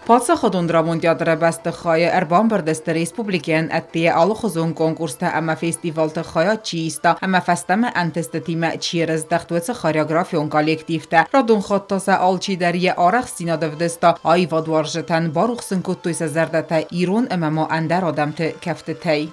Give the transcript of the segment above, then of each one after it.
Паддзахадон драмон театры бӕстыхайы ӕрбамбырд сты республикӕйӕн ӕддейӕ алыхуызон конкурстӕ ӕмӕ фестивалты хайад чи иста ӕмӕ фӕстӕмӕ ӕнтыстытимӕ чи ӕрыздӕхт, уыцы хореографион коллективтӕ. Радон хатт та сӕ алчидӕр йӕ арӕхстдзинад ӕвдыста, аивадуарзджытӕн барухс сын кодтой сӕ зӕрдӕтӕ ирон ӕмӕ ма ӕндӕр адӕмты кӕфтытӕй.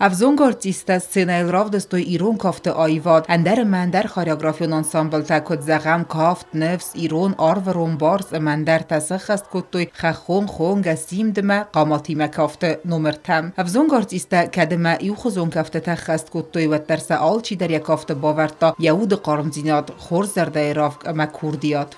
Ӕвзонг артисттӕ сценӕйыл равдыстой ирон кафты аивад, ӕндӕр ӕмӕ ӕндӕр хореографион ансамблтӕ, куыд зӕгъӕм, кафт, ныфс, ирон, арвырон, барс ӕмӕ ӕндӕртӕ сӕххӕст кодтой хӕххон, хонгӕ, симдимӕ, хъаматимӕ кафты номыртӕ. Ӕвзонг артисттӕ кӕд ӕмӕ иухуызон кӕфтытӕ ӕххӕст кодтой, уӕддӕр сӕ алчидӕр йӕ кафты бавӕрдта йӕ уды хъармдзинад, хорз зӕрдӕйы равг ӕмӕ курдиат.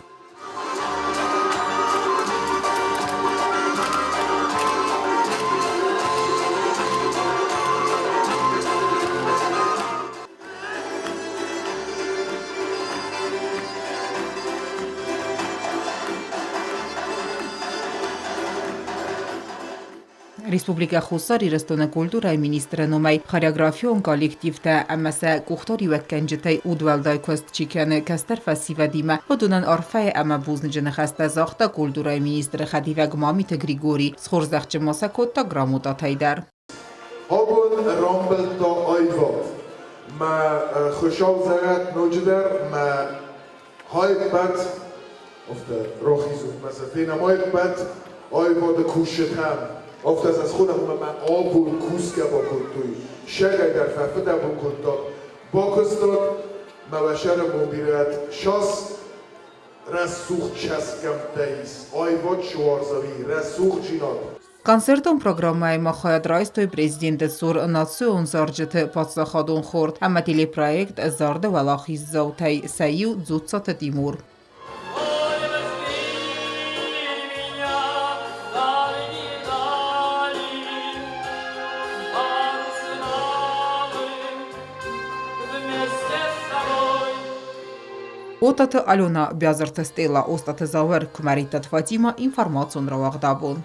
Республикӕ Хуссар Ирыстоны культурӕйы министры номӕй хореографион коллективтӕ ӕмӕ сӕ къухдариуӕггӕнджытӕй удуӕлдай куыст чи кӕны кӕстӕр фӕсивӕдимӕ, уыдонӕн арфӕйы ӕмӕ бузныджы ныхӕстӕ загъта культурӕйы министры хӕдивӕг Мамиты Григори, схорзӕхджын ма сӕ кодта грамотатӕй дӕр. Абон рамбылдта аивад. Мӕ Хуыцау зӕгъӕд ноджыдӕр мӕ хайппӕт, афтӕ рахизут мӕ сӕ фенӕм айппӕт аивады кусджытӕм. Афтӕ сӕ схонӕм ӕмӕ мӕ абон кусгӕ бакодтой, сӕгӕй дӕр фӕфыдӕбон кодтат, бакуыстат, мӕ уӕ сӕрӕнбон бирӕ шас рӕсугъд часгӕмттӕ ис, аивад чи уарза, рӕсугъддзинад. Концертон программӕйы ма хайад райстой президенты цур национ зарджыты паддзахадон хор ӕмӕ телепроект «Зарды уӕлахиздзаутӕй» сӕ иу Дзуццаты Тимур. Отаты Алена, Бязырты Стелла, Остаты Зауыр, Куымӕридтаты Фатимӕ, информацион рауагъдабон.